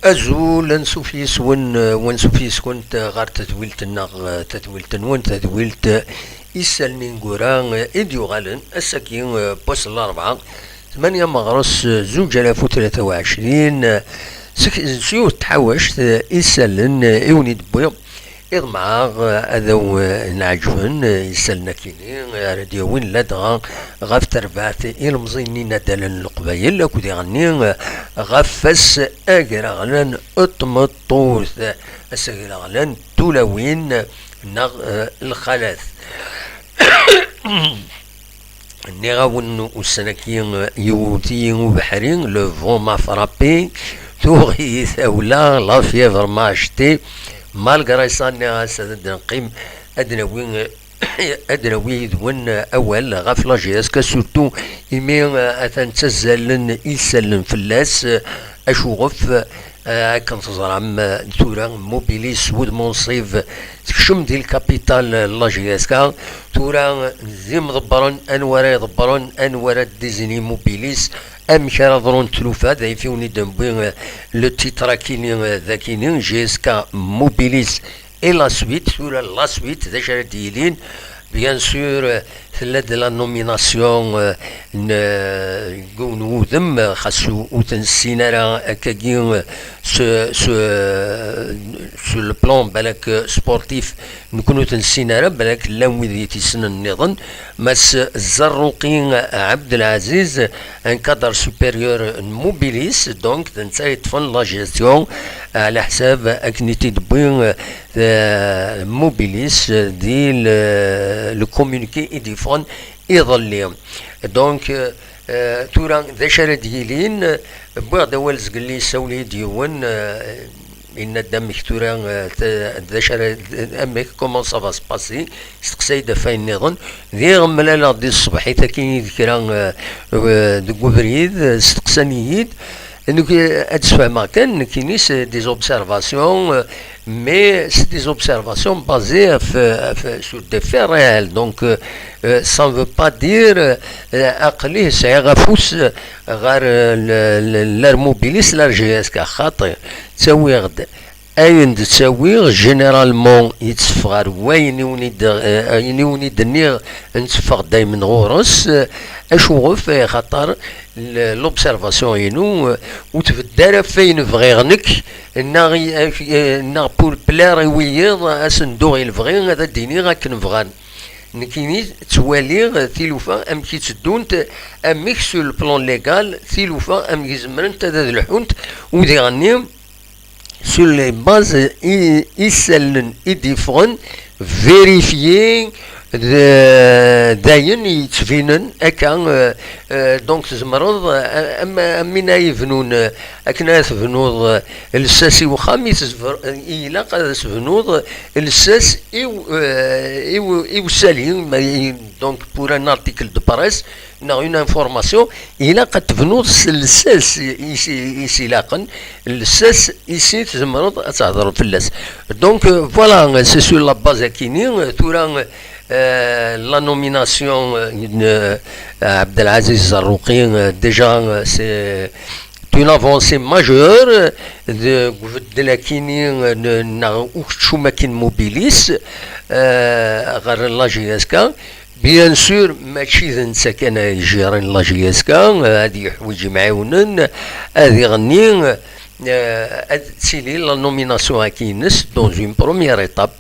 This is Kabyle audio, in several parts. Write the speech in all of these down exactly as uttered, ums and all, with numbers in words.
Azul, ansuf yis-wen, eh, wansuf yis-kent, eh, ɣer tedwilt-nneɣ, eh, tadwilt-nwen, tadwilt, eh, Isallen Ineggura, eh, i d-yuɣalen ass-agi, eh, n wass n larebɛa, tmanya meɣres, eh, zuǧ alaf u tlata u ɛecrin, eh, seg, s yiwet n tḥawact, eh, isallen, eh, i wen-id-wwiɣ. Iḍemɛeɣ, eh, ad awen-ɛeǧben, eh, isallen akini, eh, ara d-yawin ladɣa ɣef terbaɛt ilemẓiyen n yinaddalen n Leqbayel akked iɣenni, eh, ɣef wass agraɣlan n tmeṭṭut, ass agraɣlan n tulawin neɣ, eh, lxalat. Nniɣ-awen ussan-agi, yewwet-iyi ubeḥri, le vent m'a frappé, tuɣ-iyi tawla, la fièvre m'a acheté. Malgré ça, nniɣ-as ad d-neqqim, ad d-nawi, ad d-nawi yid-wen awal ɣef la J S K, surtout imi, eh, atan ttazzalen isallen fell-as, eh, acuɣef, Eh, akken teẓram, eh, tura Mobilis wid munṣib tekcem di lkapital, eh, n la J S K. Tura d imḍebbren, anwa ara iḍebbren, anwa ara d-izini Mobilis, amek ara ḍrunt tlufa, d ayf i wen-id-newwi, eh, le titre akini, eh, d akini, J S K Mobilis et la suite, tura la suite, d acu ara d-yilin, bien sûr, eh, tella-d la nomination, eh, n, eh, yiwen wudem, eh, xas ur, ur t-nessin ara akkagi, eh, s, s, eh, sur le plan, balak, eh, sportif, nekkni ur t-nessin ara, balak llan wid i t-yessnen nniḍen. Mass Zarruqi Abdelaziz, un cadre supérieur n Mobilis, donc, d netta yeṭṭfen la gestion, eh, ɛla ḥsab akken i t-id-wwi, eh, Mobilis, eh, di le, le communiqué i d-yeffɣen iḍelli. Donc, euh, tura d acu ara d-yilin, wwiɣ-d awal zgelli, yessawel-iyi-d yiwen, euh, yenna-d amek tura, euh, t-, d acu ara, amek, comment ça va se passer, yesteqsa-yi-d ɣef wayen nniḍen. Diɣ mlaleɣ-d di tṣebḥit-agi d kra, euh, euh, deg ubrid, euh, steqsan-iyi-d. Donc, euh, ad d-sfehmeɣ kan, nekkini c'est des observations, euh, mais c'est des observations basées ɣef, ɣef, sur des faits réels. Donc, euh, euh, ça ne veut pas dire, euh, aql-i sɛiɣ afus ɣer, euh, l-, l-, l'ère Mobilis, l'ère J S K, xaṭi. Ttawiɣ-d ayen d-ttawiɣ, généralement, yetteffeɣ ɣer wayen i wen-id-, euh, ayen i wen-id-nniɣ, netteffeɣ daymen ɣur-s, euh, acuɣef, euh, xaṭer l-, l'observation-inu, euh, ur tbedd ara ɣef wayen bɣiɣ nekk, neɣ i-, ak-, eh, neɣ pour plaire i wiyiḍ, ad sen-dduɣ i lebɣi, ad d-iniɣ akken bɣan. Nekkini ttwaliɣ tilufa amek i tteddunt, amek sur le plan légal, tilufa amek zemrent ad, ad lḥunt, u diɣenni sur les bases i, isallen i d-yeffɣen, vérifier d, d ayen yettbinen akka, euh, euh, donc tzemreḍ, euh, am, am win ay yebnun, euh, akken ara tebnuḍ, euh, lsas i wexxam, i tezver-, ilaq ad tebnuḍ lsas i w-, euh, i w-, i usali, ma i-, donc pour un article de presse, neɣ une information, ilaq ad tebnuḍ s lsas i, i, i s-ilaqen, lsas i si tzemreḍ ad tehḍreḍ fell-as. Donc, euh, voilà, c'est sur la base akini, euh, tura, euh, la nomination, euh, n, euh, Abdelaziz Zarruqi, euh, déjà, euh, c'est une avancée majeure, euh, deg ubeddel akini, euh, n-, neɣ ukeččum akin Mobilis, euh, ɣer la J S K. Bien sûr, mačči d netta kan ay ijiren la J S K, ad yeḥwiǧ imɛiwnen, ad iɣenni, eh, ad tili la nomination-agi-ines dans une première étape.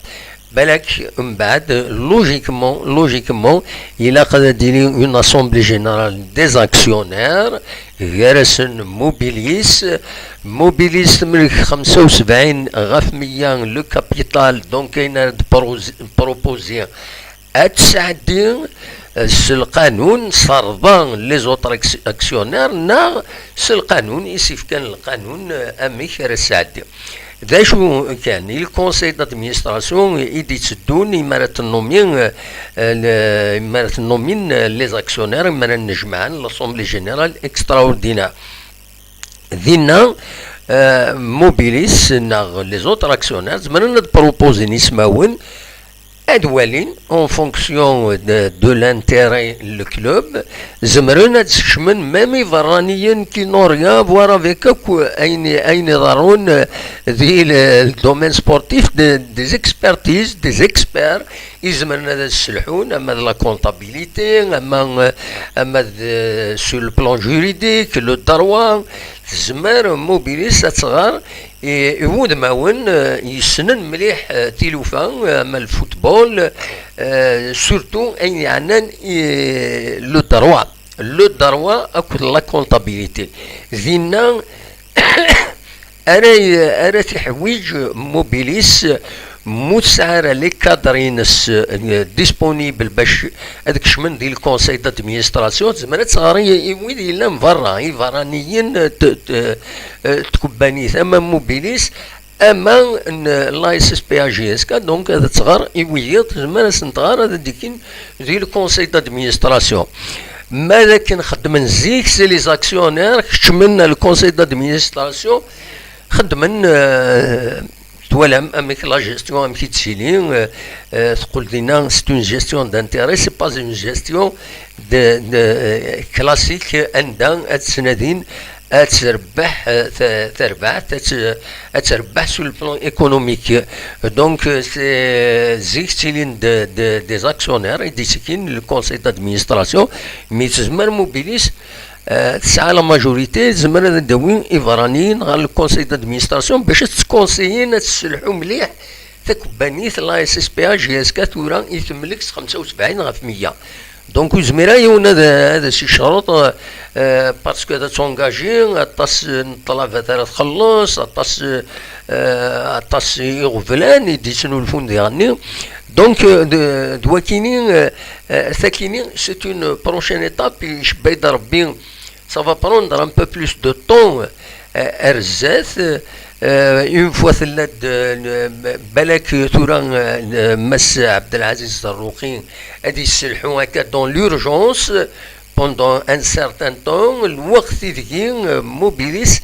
Balak, mbeɛd, logiquement, logiquement, ilaq ad d-tili une assemblée générale des actionnaires, gar-asen Mobilis. Mobilis temlek xemsa u sebɛin ɣef meyya le capital, donc ayen ara d-proposer ad tesɛeddi, eh, s lqanun, s rrḍa n les autres ac-, actionnaires, neɣ s lqanun i s-ifkan lqanun, eh, amek ara tesɛeddi. D acu kan, i le conseil d'administration i d-itteddun imi ara tennumi, eh, le-, imi ara tennumin, eh, les actionnaires, imi ara nnejmaɛen l'assemblée générale extraordinaire. Dinna, eh, Mobilis neɣ les autres actionnaires zemren ad proposen ismawen, Ad walin, en fonction de, de l'intérêt n club, zemren ad skecmen même iberraniyen qui n'ont rien à voir avec akk ayen, ayen iḍerrun di le, le domaine sportif, de, des expertises, des experts, izemren ad as-selḥun, ama de la comptabilité, ama, ama de, sur le plan juridique, le droit, tezmer Mobilis ad tɣer i, i wudmawen, eh, yessnen mliḥ, eh, tilufa, eh, ama le football, eh, surtout ayen yeɛnan i, le droit. Le droit akked la comptabilité. Dinna ara, ara tiḥwiǧ Mobilis, mu tesɛa ara les cadres-ines, eh, disponibles bac ad kecmen di le conseil d'administration, tezmer ad tɣer i, i wid yellan berra, iberraniyen, eh, t-, t-, eh, tkebbanit ama Mobilis, ama n la S S P A J S K, donc ad tɣer i wiyaḍ, tezmer ad sen-tɣer ad d-ikkin di le conseil d'administration. Ma d akken xeddmen zik, c'est les actionnaires, kecmen le conseil d'administration, xeddmen, euh, twalam amek la gestion, amek i d-tili, euh, euh, teqqel dinna, c'est une gestion d'intérêt, c'est pas une gestion de, de, euh, classique, anda ad ttnadin ad terbeḥ, euh, ta-, tarbaɛt, ad t-, ad terbeḥ sur le plan économique. Donc, euh, c'est, zik ttilin de, de, des actionnaires, i d-ittekkin le conseil d'administration, mais tezmer Mobilis, euh, tesɛa la majorité, tezmer ad d-tawi iberraniyen ɣer le conseil d'administration bac ad ttkonsiyin, ad tesselḥu mliḥ takebbanit la S S P A J S K tura i temlek s xemsa u sebɛin ɣef meyya. Donc, ur yezmir ara yiwen ad, ad as-icreḍ, euh, parce que ad tt-engager, aṭas n ṭṭlaba ara txelleṣ, aṭas, euh, aṭas iɣeblan i d-yettnulfun diɣenni. Donc, euh, d, d wakini, euh, euh, takini, c'est une prochaine étape, icebba-d Rebbi, ça va prendre un peu plus de temps, euh, ar zdat. Euh, une fois tella-d, euh, balak tura, euh, Mass Abdelaziz Zarruqi ad yesselḥu akka dans l'urgence pendant un certain temps, lweqt ideg, euh, Mobilis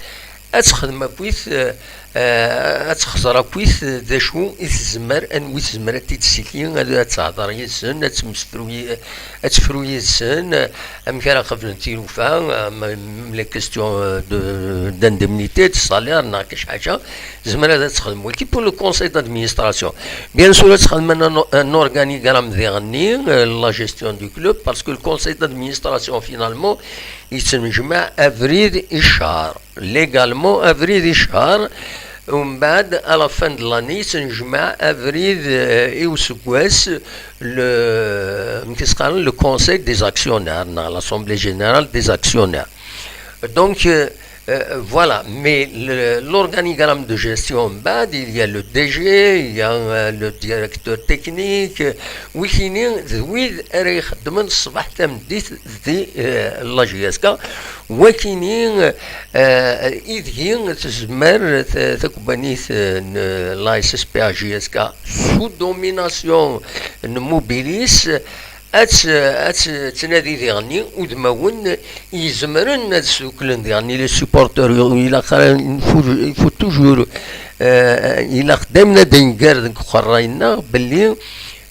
ad texdem akkit, euh, euh, ad texẓer akkit d acu i tezmer, anwa i tezmer ad t-id-tsiki, ad, ad tehder yid-sen, ad tmestru yi-, ad tefru yid-sen, euh, amek ara qablen tilufa, euh, même les questions, euh, de, d'indemnité, de salaire, neɣ kac ḥaǧa, tezmer ad texdem waki pour le conseil d'administration. Bien sûr, ad texdem un, un organigramme diɣenni, euh, la gestion du club, parce que le conseil d'administration, finalement, yettnejmaɛ abrid i ccher. Légalement, abrid i ccher. Umbeɛd, à la fin de l'année, yettnejmaɛ abrid, euh, i useggas, le, amek i s-qqaren, le conseil des actionnaires, neɣ l'assemblée générale des actionnaires. Donc, euh, euh, voilà, mais le, l'organigramme de gestion, umbeɛd, il y a le D G, il y a, euh, le directeur technique, euh, wikini, d wid ara ixeddmen ṣṣbeḥ tameddit di, euh, la J S K. Wakini, euh, ideg tezmer t-, takebbanit, euh, n la S S P A J S K sous domination n Mobilis, ad t-, ad t-, tettnadi diɣenni udmawen izemren ad sduklen diɣenni les supporters. Ilaq ara, il faut, il faut toujours, euh, ilaq daymen ad d-nenger deg uqerray-nneɣ belli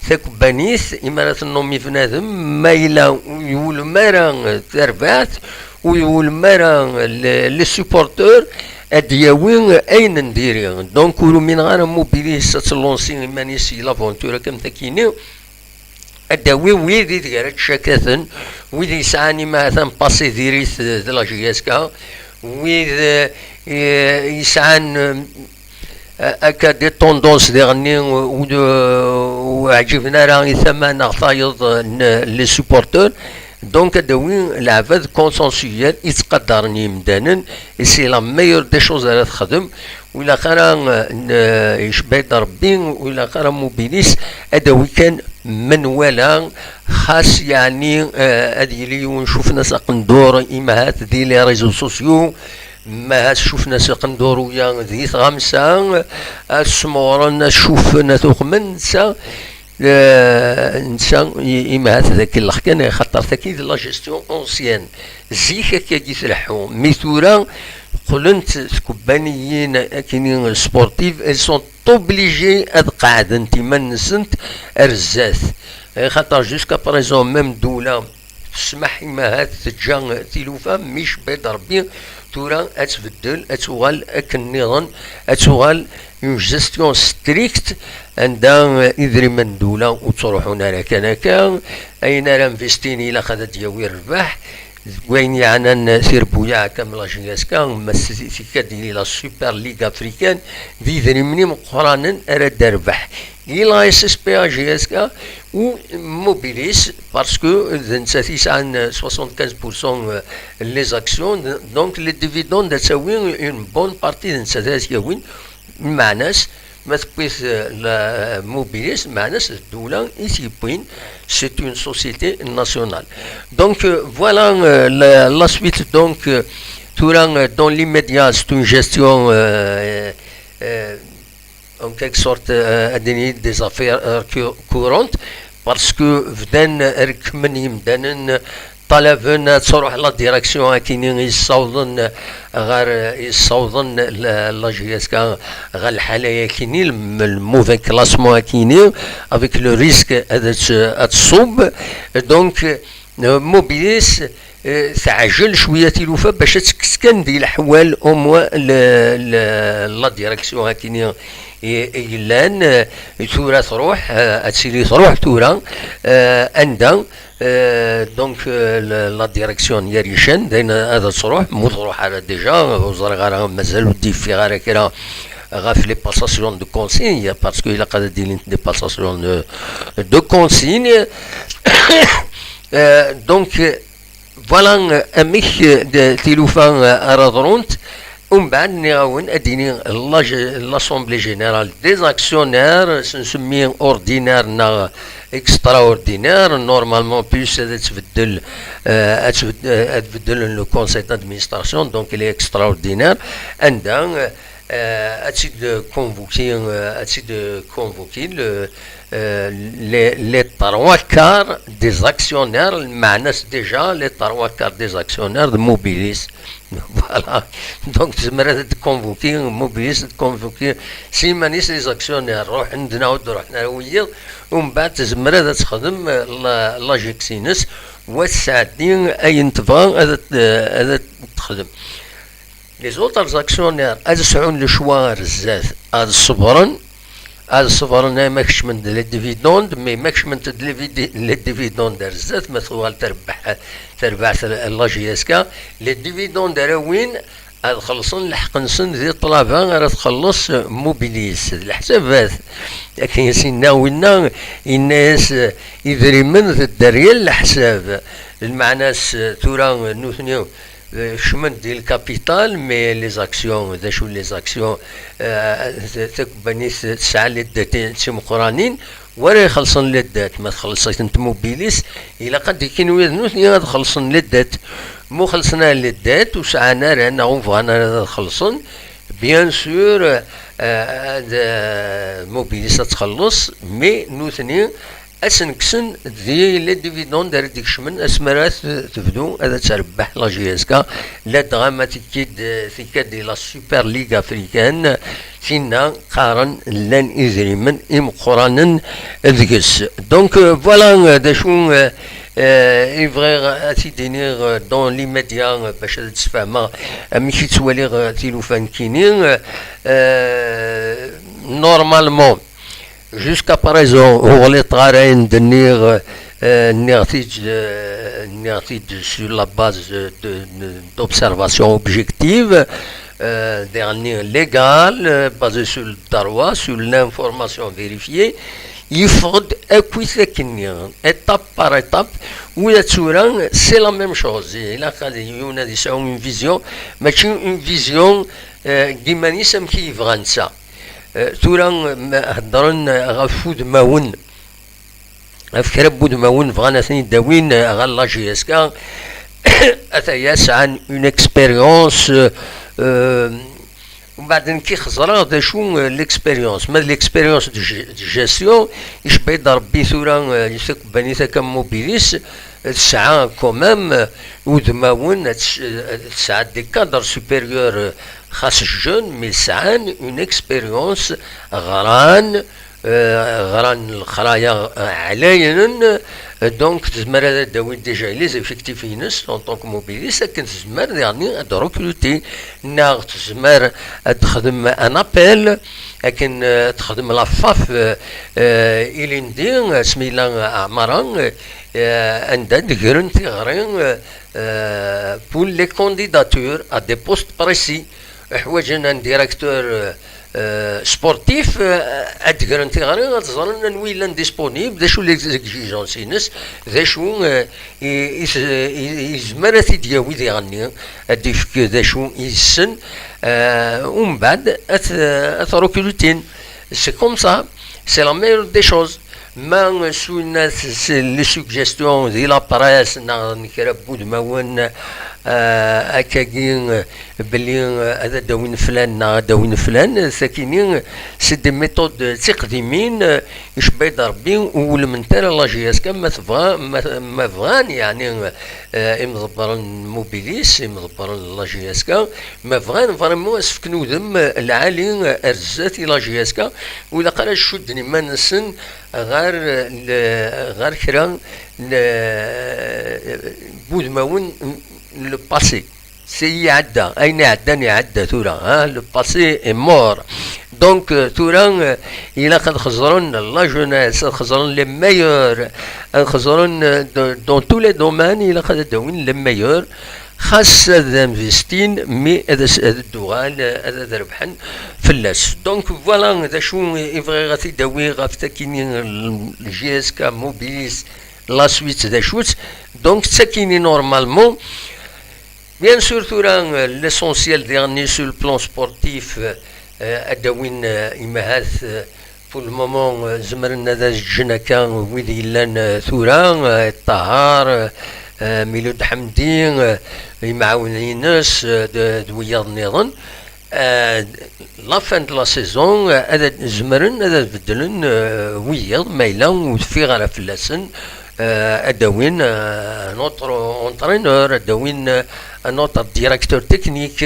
takebbanit, imi ara tennumi bnadem, ma yella ur yewlem ara tarbaɛt, ur yewlem ara le, les supporters, ad d-yawi ayen n diri. Donc, ur umineɣ ara Mobilis ad tlansi iman-is i l'aventure akka am takini. Ad d-awi wid ideg ara ttcakaten, wid yesɛan imahatan passé diri-t de la J S K, wid, eh, yesɛan, eh, akka des tendances diɣenni ur, ur ɛǧiben ara i tama neɣ tayeḍ n les supporters. Donc, ad d-awi leɛbad consensuel, yettqadaren yimdanen, et c'est la meilleure des choses ara texdem. Ur ilaq ara, eh, n-, icebba-d Rebbi, ur ilaq ara Mobilis, ad d-awi kan menwala, xas yeɛni, eh, ad yili yiwen cufen-as aqendur, imahat di les réseaux sociaux, mahat cufen-as aqendur uya di tɣamsa, ad smeɣren, ad cufen, ad uxmen, netta Eh, netta i- imahat d akellex kan, axaṭer tagi d la gestion ancienne. Zik akkagi tleḥḥu, mi tura qqlent tkubbaniyin akini sportives, elles sont obligées ad qeɛdent iman-nsent ar zdat. Axaṭer jusqu'à présent, même ddula tesmaḥ imahat teǧǧa tilufa, mi cebba-d Rebbi, tura ad tbeddel, ad tuɣal akken nniḍen, ad tuɣal une gestion stricte, anda idrimen n ddula ur ttruḥun ara kan akka, ayen ara investin ilaq ad d-yawi rrbeḥ, deg wayen yeɛnan tirbuyaɛ comme la J S K, ma s- tikka-d la Super Ligue Africaine, d idrimen imeqqranen ara d-terbeḥ. I la S S P A J S K ou Mobilis, parce que d nettat i yesɛan soixante-quinze pour cent les actions, donc les dividendes ad tawi une bonne partie d nettat ara t-yawin, meɛna-s ma tewwit, eh, la Mobilis, meɛna-s d ddula i t-yewwin, c'est une société nationale. Donc, euh, voilà, euh, la, la suite, donc, euh, tura, euh, dans l'immédiat, c'est une gestion, euh, euh, en quelque sorte, euh, ad nini des affaires, euh, cou- courantes, parce que bdan rekkmen yimdanen, ṭalaben ad truḥ la direction akini yessawḍen ɣer, yessawḍen la, la J S K ɣer lḥala akini, le, le mauvais classement akini, avec le risque ad, ad tṣubb. Donc, euh, Mobilis, euh, teɛjel cwiya tilufa bac ad tekkes kan di leḥwal, au moins, le, le, la direction akini i- i yellan, euh, tura truḥ, euh, ad tili truḥ tura, euh, anda, euh, donc, euh, la, la direction n Yarican, d ayen ad truḥ, mu truḥ ara déjà, ur ẓriɣ ara, mazal ur d-yeffiɣ ara kra ɣef les passations de consignes, parce que ilaq ad d-ilint des passations de, de consignes. Euh, donc, voilà, euh, amek, euh, d- tilufa, euh, ara ḍrunt. Umbeɛd nniɣ-awen ad d-ini la ge- l'Assemblée Générale des Actionnaires, s nsemmi ordinaire neɣ extraordinaire, normalement, plus ad tbeddel, euh, ad tbed- euh, ad beddel le conseil d'administration, donc il est extraordinaire, anda, euh, euh, ad tt-id-convoquer, euh, ad tt-id-convoquer le, euh, les, les trois quarts des actionnaires, meɛna-s déjà les trois quarts des actionnaires de Mobilis. Voilà. Donc, tzemreḍ ad d-convoquer Mobilis, ad d-convoquer s iman-is les actionnaires. Ruḥen-d neɣ ur d-ruḥen ara wiyiḍ, umbeɛd tzemreḍ ad texdem, euh, la, la gestion-ines, wa tesɛeddi ayen tebɣa ad, ad, ad texdem. Les autres actionnaires ad sɛun le choix ar zdat, ad ṣebren, ad ṣebren ama kecmen-d les dividendes, mais ma kecment-d les vidi- les dividendes ar zdat, ma tuɣal terbeḥ, terbeḥ la J S K, les dividendes ara win ad xellṣen lḥeqq-nsen di ṭṭlaba ara txelleṣ Mobilis. D leḥsabat. Akken i s-yenna winna, yenna-yas, eh, idrimen d dderya n leḥsab. Lmeɛna-s, eh, tura, eh, nutni, eh, kecmen-d di lkapital, mais les actions, d acu les actions, eh, t- takebbanit tesɛa les dettes d timeqqranin, wara ixellṣen les dettes, ma txelleṣ-itent Mobilis, ilaq ad d-ikkin wid nutni ad xellṣen les dettes. Ma ur xellṣen ara les dettes, ur sɛan ara, neɣ ur bɣan ara ad xellṣen, bien sûr, eh, ad, eh, Mobilis ad txelleṣ, mais nutni ad sen-kksen di les dividendes ara d-ikecmen asmi ara t- tebdu ad terbeḥ la J S K, ladɣa ma tekki-d, tekka-d di la Super Ligue Africaine, tinna qqaren llan idrimen imeqqranen deg-s. Donc, euh, voilà, euh, d acu, euh, euh, i bɣiɣ ad t-id-iniɣ, euh, dans l'immédiat, euh, bac ad d-sfehmeɣ amek i ttwaliɣ, euh, tilufa nekkini. Euh, normalement, jusqu'à présent, ur ɣliṭeɣ ara ayen d-nniɣ, euh, nniɣ-t-id, euh, nniɣ-t-id sur la base de, de, d'observation objective, euh, des données légales, euh, basées sur le droit, sur l'information vérifiée. Yeffeɣ-d akk-it akkenni, étape par étape, ula d tura, c'est la même chose. Ilaq ad yiwen ad yesɛu une vision, mačči une vision, euh, n yiman-is amek i yebɣa netta. Eh, tura, ma heddren ɣef wudmawen, ɣef kra n wudmawen bɣan ad ten-id-awin, eh, ɣer la J S K, ataya sɛan une expérience, eh, eh, Umbeɛd nekk i xeẓreɣ d acu, euh, l'expérience. Ma d l'expérience de ge-, de gestion, icebba-yi-d Rebbi tura, euh, i takebbanit akka Mobilis, euh, tesɛa quand même, euh, udmawen, ad tes-, euh, tesɛa des cadres supérieurs, euh, xas jeunes, mais sɛan une expérience, ɣran, euh, ɣran leqraya, euh, ɛlayen, euh, donc tezmer ad d-tawi déjà les effectifs-ines en tant que Mobilis, akken tezmer diɣenni ad recruter, neɣ tezmer ad texdem un appel, akken, euh, texdem la FAF, euh, euh, ilindi, asmi yella Ɛmara, euh, euh, anda d-gren tiɣri, euh, euh, pour les candidatures à des postes précis. Ḥwaǧen un directeur, euh, euh, sportif, euh, ad d-gren tiɣri, ad ẓren anwa yellan disponible, d acu les exigences-ines, d acu, euh, i, i, i, yezmer ad t-id-yawi diɣenni, ad d-ifk d acu yessen, euh, umbeɛd ad t-, ad t-recrutin. C'est comme ça, c'est la meilleure des choses. Ma s-, s-, les suggestions di la presse neɣ n kra n wudmawen, euh, akkagi, euh, belli, euh, ad d-awin flan neɣ ad d-awin flan, sakini, c'est des méthodes d tiqdimin, euh, icebba-yi-d Rebbi, ur wulment ara la J S K, ma tebɣa, ma, ma bɣan, yeɛni, euh, imḍebbren n Mobilis, imḍebbren n la J S K, ma bɣan vraiment ad s-fken udem, euh, lɛali, euh, ar zdat i la J S K, ur ilaq ara ad cudden iman-nsen ɣer, euh, le-, ɣer kra n, euh, wudmawen n le passé. C'est iɛedda, ayen iɛeddan iɛedda tura, hein, le passé est mort. Donc, euh, tura, euh, ilaq ad xeẓren la jeunesse, ad xeẓren les meilleurs, ad xeẓren, euh, de-, dans tous les domaines, ilaq ad d-awin les meilleurs. Xas ad investin, mais ad as-, ad d-uɣal, ad, ad rebḥen fell-as. Donc, voilà, d acu i bɣiɣ ad t-id-awiɣ ɣef takini, l-, J S K Mobilis, la suite d acu-tt. Donc, d takini normalement. Bien sûr, tura, euh, l'essentiel diɣenni sur le plan sportif, euh, ad d-awin, euh, imahat, euh, pour le moment, euh, zemren ad as-ǧǧen akka wid yellan, euh, tura, euh, Ṭahar, euh, euh, Milud Ḥemdi, euh, imɛawnen-ines, euh, d, d wiyaḍ nniḍen. Euh, la fin de la saison, euh, ad, ad zemren ad, ad beddlen, euh, wiyaḍ, ma yella ur teffiɣ ara fell-asen, euh, ad d-awin, euh, un autre entraîneur, ad d-awin, euh, un autre directeur technique.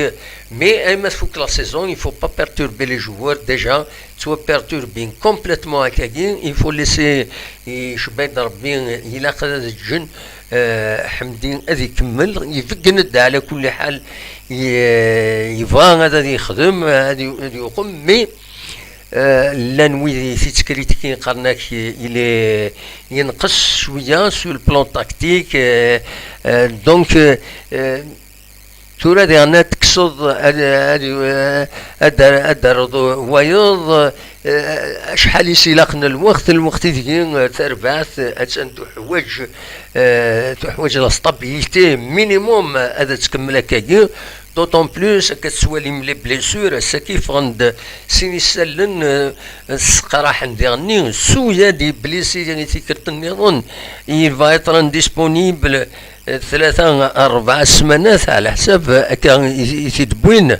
Mais ayma tfuk la saison, il faut pas perturber les joueurs. Déjà, ttwaperturbin complètement akkagi. Il faut laisser, icebba-yi-d Rebbi, ilaq ad ǧǧen, euh, Ḥemdi ad ikemmel. Ibeggen-d ɛla kulli ḥal, i-, yebɣa ad, ad yexdem, ad yu-, ad yuqem, mais, euh, llan wid i t-ittkritikin, qqaren-ak il est, yenqes cwiya sur le plan tactique, euh, euh, donc, euh, euh, tura diɣen ad tekkseḍ, ad, ad, ad, ad d-terreḍ wayeḍ, euh, acḥal i s-ilaqen lweqt, lweqt ideg, euh, tarbaɛt, euh, attan tuḥwaǧ, euh, tuḥwaǧ la stabilité minimum, euh, ad tkemmel akkagi. D'autant plus, akka tettwalim les blessures, ass-agi ffɣen-d sin isallen, euh, sseqraḥen diɣenni, Suyad iblisi i tikkelt nniḍen, il va être indisponible, euh, tlata, rebɛa ssmanat, ɛla ḥsab, euh, akka i, i t-id-wwin.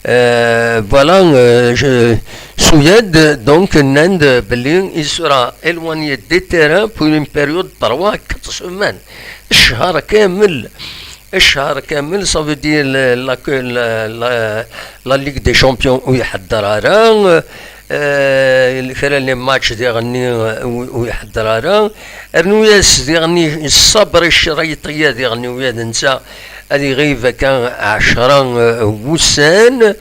Euh, voilà, euh, je, Suyad, donc, nnan-d belli il sera éloigné des terrains pour une période de trois à quatre semaines. Cchar kamel. Cchar kamel, ça veut dire la, la, la, la, la Ligue des Champions ur iḥedder ara, euh, kra n les matchs diɣenni, euh, ur, ur iḥedder ara. Rnu-yas diɣenni ṣṣaber i ccrayṭiya diɣenni ula d netta ad iɣib akka ɛecra, euh, wussan.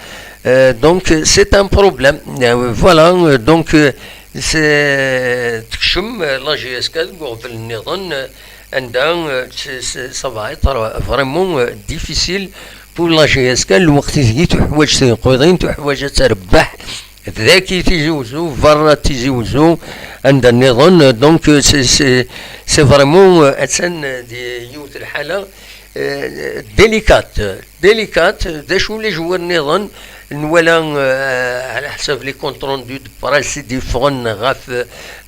Euh, donc, c'est un problème. Euh, voilà, euh, donc, euh, c'est, tekcem, euh, la J S K deg uɣbel nniḍen, euh, anda, euh, c'est, c'est, ça va être, euh, vraiment, euh, difficile pour la J S K, lweqt ideg i tuḥwaǧ tineqwiḍin, tuḥwaǧ ad terbeḥ daki Tizi Uzzu, berra Tizi Uzzu, anda nniḍen. Donc, euh, c'est, c'est, c'est vraiment, euh, attan, euh, di yiwet lḥala, euh, délicate. Délicate, d acu les joueurs nniḍen, nwala, euh, ɛla ḥsab les comptes rendus de presse i d-yeffɣen ɣef,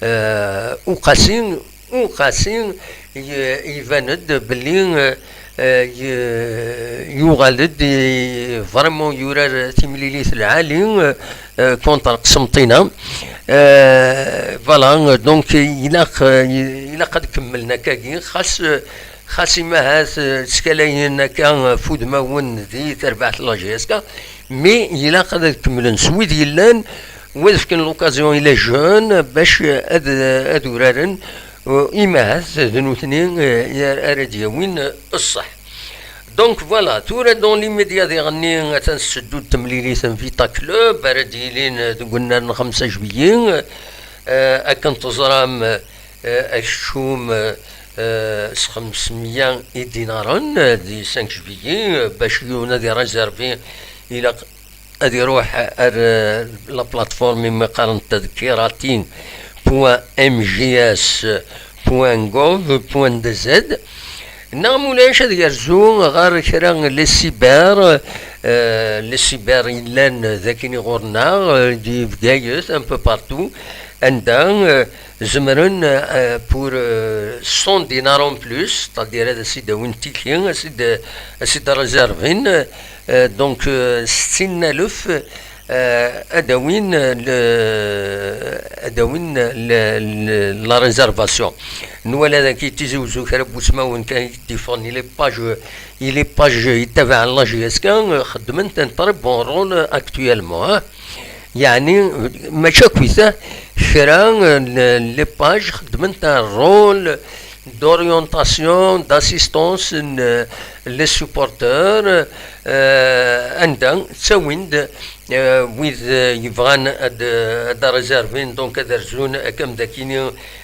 euh, Uqasi, Uqasi, i-, iban-d belli, euh, Euh, y- yuɣal-d i- vraiment yurar timlilit lɛali, euh, contre Qsenṭina. Euh, voilà, donc ilaq, euh, ilaq ad kemmlen akkagi, xas, euh, xas imahat, euh, ttkalayen akka, euh, f udmawen di terbaɛt n la J S K, mais ilaq ad kemmlen s wid yellan, u ad fken l'occasion i les jeunes bac, euh, ad, ad uraren, euh, imahat d nutni, euh, ara d-yawin, euh, ṣṣeḥ. Donc voilà, tura dans l'immédiat diɣenni atan tetteddu-d temlilit n Vita Club ara d-yilin deg unnar n xemsa juillet. Euh, akken teẓram, euh, akeččum, euh, s xemsmya idinaren, euh, di cinq juillet, euh, bac yiwen ad iréservi ilaq ad iruḥ ar, euh, la plateforme imi qqaren tadkirati point M J S point gov point D Z. Neɣ mulac ad yerzu ɣer kra n les cyber, euh, les cyber yellan d akken ɣur-neɣ, euh, di Bgayet, un peu partout, anda, euh, zemren, euh, pour, euh, cent dinars en plus, c'est-à-dire ad as-id-awin tiki, ad as-id-, ad as-id-réservin, euh, donc, euh, settin alef, euh, ad awin, euh, le, ad awin le, le, la réservation. Nwala daki Tizi Uzzu kra n wusmawen kan i d-iffɣen, les pages, les pages yettabaɛen la J S K, euh, xeddment un très bon rôle actuellement, hein. Yeɛni, mačči akkit, ah, kra n les pages xeddment un rôle d'orientation, d'assistance n les supporters, euh, anda ttawin-d, euh, wid, euh, yebɣan ad, ad réservin, donc ad rzun, akka am dakini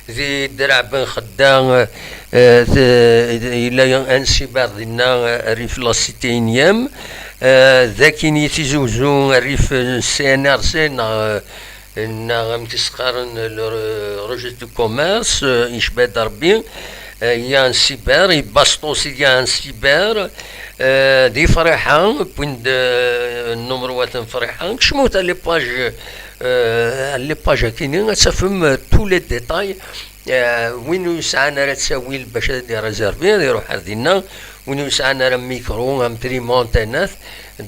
di Draɛ Ben Xedda, euh, t- yella un cyber dinna, euh, rrif la Cité unième, euh, dakini Tizi Uzzu rrif, euh, C N R C neɣ, euh, neɣ amek i s-qqaren, le re- registre du commerce, euh, yecba-d Rebbi, euh, il y a un cyber, i Bastos il y a un cyber, euh, di Friḥa, point de, euh, numéro waten Friḥa, kecmut à les pages, euh, à les pages akini, ad tafem, euh, tous les détails. Euh, win ur yesɛan ara ttawil bac ad iréservi, ad iruḥ ar dinna. Win ur yesɛan ara micro, imprimante, anat,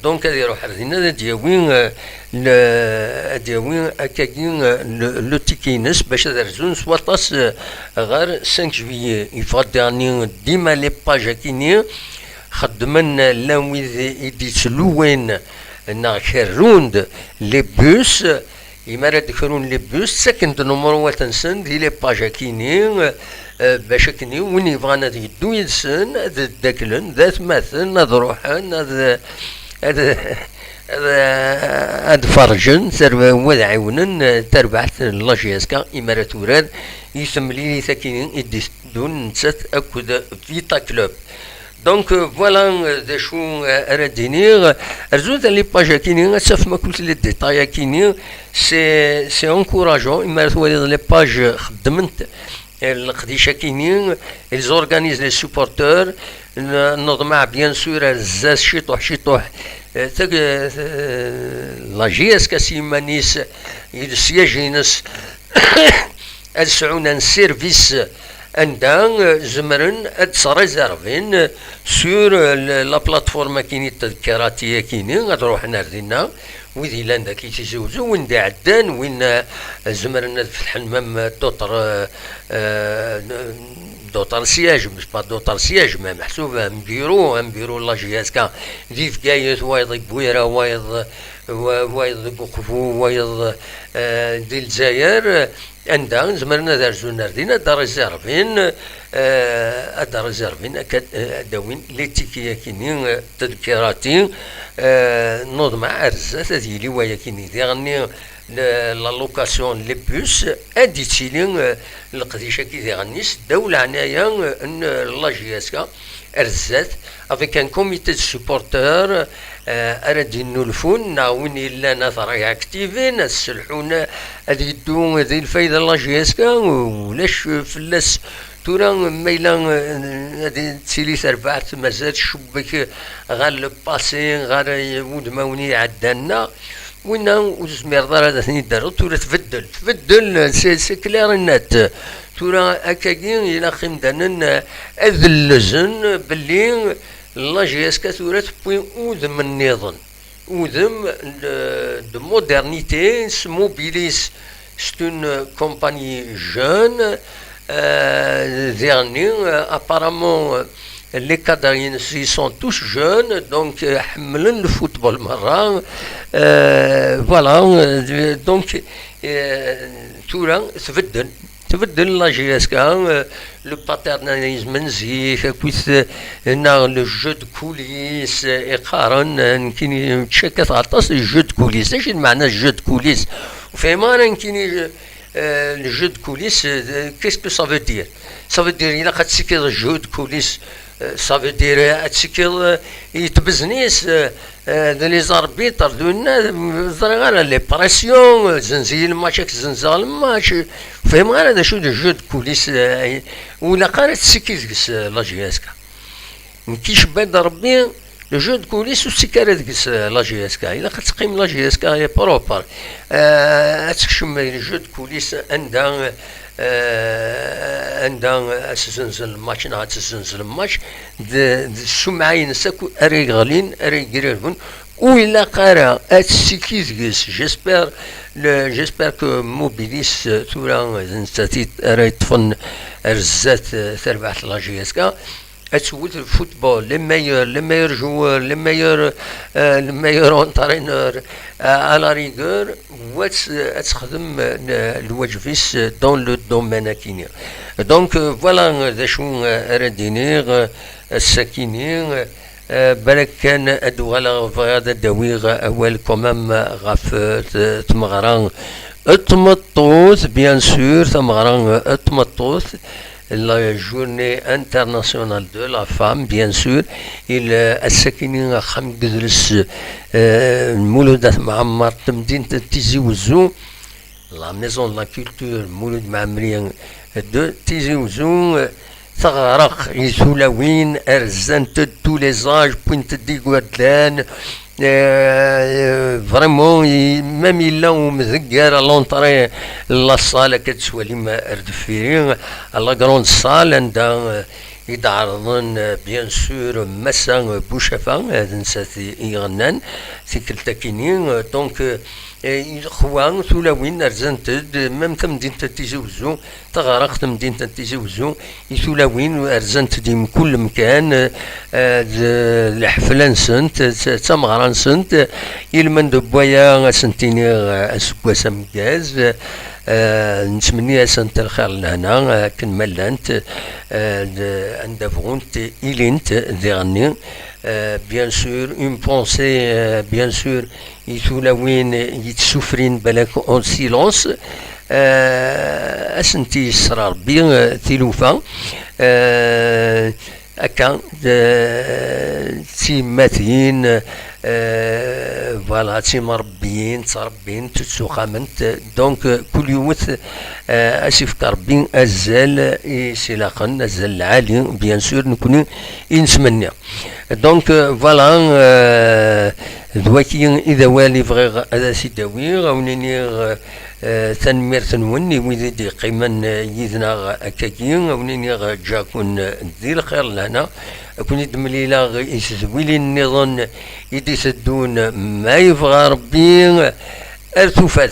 donc ad iruḥ ar dinna, ad d-yawi, euh, le, ad d-yawi akkagi, euh, le, le ticket-ines bac ad rzun s waṭas, euh, ɣer cinq juillet. Yeffeɣ-d diɣenni dima les pages akini, xeddmen llan wid i d-ittluwen neɣ kerrun-d les bus. Imi ara d-krun les bus, ttaken-d numerwat-nsen di les pages akini, euh, bac akkenni win yebɣan ad yeddu yid-sen, ad ddaklen d atmaten, ad ruḥen, ad, ad, ad, ad ferrǧen, tarba- ad ɛiwnen, euh, tarbaɛt n la J S K imi ara turar i temlilit akini i d-iteddun nettat akked Vita Club. Donc, euh, voilà, euh, d acu, euh, ara d-iniɣ. Rzut les pages akini, ad tafem akk les détails akini. C'est, c'est encourageant. Imi ara twaliḍ les pages xeddment, euh, leqdic akini, ils organisent les supporters. N- neḍmeɛ, bien sûr, ar zdat, ciṭuḥ, ciṭuḥ. Euh, tag- euh, la J S K s yiman-is, le siège-ines, ad sɛun un service anda, euh, zemren ad sréservin, euh, sur, euh, le- la plateforme akini n tadkirati akini, ad ruḥen ar dinna, wid yellan daki Tizi Uzzu, win d-iɛeddan, win, euh, zemren ad fetḥen même d'autres, euh, euh, d'autres sièges, mais pas d'autres sièges, mais meḥsub un bureau, un bureau n la J S K di Bgayet, wayeḍ i Bwira, wayeḍ, wa- wayeḍ deg Uqbu, wayeḍ, euh, di Lezzayer, anda zemren ad rzun ar din, ad réservin, euh, ad réservin, akka, euh, ad d-awin les tickets akini, euh, tadkirati, euh, neḍmeɛ ar zdat ad yili waya akini. Diɣenni, le- la location n les bus, ad d-ittili, euh, leqdic-agi diɣenni s ddaw leɛnaya, euh, n, euh, la J S K. Ar zdat, avec un comité de supporters, euh, ara d-innulfun, neɣ win yellan ad réactivin, ad sselḥun, ad yeddu di lfayda n la J S K, ulac fell-as. Tura, ma yella, euh, ad tili terbaɛt, mazal tcubbek ɣer le passé, ɣer, euh, wudmawen iɛeddan-a, winna ur tezmireḍ ara ad ten-id-terreḍ. Tura tbeddel, tbeddel, c'est, c'est clair et net. Tura akkagi ilaq imdanen ad llezen belli la J S K tura tewwi udem nniḍen. Udem de modernité, s Mobilis, c'est une compagnie jeune. Euh, dernier, euh, apparemment, euh, les cadres, ils sont tous jeunes, donc, euh, ḥemmlen le football merra. Euh, voilà, euh, donc, euh, tura, tbeddel. Tbeddel la J S K, euh, le paternalisme n zik, akkit, euh, neɣ le jeu de coulisses, euh, iqqaren, euh, nekkini ttcakkateɣ aṭas le jeu de coulisses. Acu d lmeɛna le jeu de coulisses? Ur fhimeɣ ara nekkini, euh, le jeu de coulisses, euh, qu'est-ce que ça veut dire? Ça veut dire, ilaq ad tekkiḍ jeu de coulisses, euh, ça veut dire, euh, ad tekkiḍ, euh, yettbeznis, euh, euh, d les arbitres, d winna, ur ẓriɣ ara, les pressions, euh, zenz-iyi lmatch, ad k-zenzeɣ lmatch. Ur fhimeɣ ara d acu d jeu de coulisses, euh, ur ilaq ara ad tettekki deg-s, euh, la J S K. Nekk icebba-d Rebbi, le jeu de coulisses ur tettekki ara deg-s, euh, la J S K. Ilaq ad teqqim la J S K est propre. Euh, ad tekcem le jeu de coulisses anda, euh, anda ad tezzenz lmatch neɣ ad tezzenz lmatch, d, d ssumɛa-ines akk ara yeɣlin, ara yegrarben. Ur ilaq ara ad tettekki deg-s. J'espère, le, j'espère que Mobilis, euh, tura d nettat i ara yeṭṭfen ar zdat, euh, tarbaɛt n la J S K. Ad tewwet le football, les meilleurs, les meilleurs joueurs, les meilleurs, euh, le meilleur entraîneur, euh, à la rigueur, wa ad, ad texdem, euh, lwajeb-is, euh, dans le domaine akini. Donc, euh, voilà, euh, d acu, euh, ara d-iniɣ, euh, ass-akini, euh, balak kan ad d-uɣaleɣ, bɣiɣ ad d-awiɣ awal quand même ɣef, euh, t-, tmeɣra n tmeṭṭut, bien sûr, tameɣra n tmeṭṭut, la journée internationale de la femme, bien sûr, il, euh, ass-akini axxam n yidles, euh, n Mulud At Mɛemmer, temdint n Tizi Wezzu, la maison de la culture Mulud Mɛemmri de Tizi Wezzu, euh, teɣreq i tulawin, rzant-d tous les âges, wwint-d igerdan, euh, vraiment, i-, même yella umdegger à l'entrée n la salle, akka d-tettwalim ar deffir-i, la grande salle, anda, euh, i d-ɛerḍen, euh, bien sûr, Massa, euh, Bucafa, euh, d nettat i, i iɣennan, tikkelt akini, euh, donc, euh, euh, ixwa, tulawin rzant-d, même tamdint n Tizi Wezzu, teɣreq temdint n Tizi Wezzu, i tulawin rzant-d i mkul mkan, euh, d lḥefla-nsent, d, d tameɣra-nsent, ilmend n waya ad sent-iniɣ, euh, aseggas ameggaz, euh, nettmenni-asent lxir lehna, euh, akken ma llant, euh, d, anda bɣunt ilint diɣenni. Euh, bien sûr, une pensée, euh, bien sûr, i tulawin yettsufrin balak en silence, euh, ad sent-yessers Rebbi, euh, tilufa, euh, akka, d, d tiyemmatin, euh, voilà, d timrebbiyin, ttrebbint, ttuxament, donc, euh, kul yiwet, euh, ad s-ifk Rebbi azal i s-ilaqen, azal lɛali, bien sûr, nekni i nettmenni. Donc, euh, voilà, euh, d waki i d awal i bɣiɣ ad as-id-awiɣ, a wen-iniɣ, euh, tanemmirt-nwen i wid i d-yeqqimen, euh, yid-neɣ akkagi, a wen-iniɣ, euh, ǧǧaken, euh, di lxir lehna, a ken-id-mlileɣ i tedwilin nniḍen i d-iteddun, ma yebɣa Rebbi, ar tufat.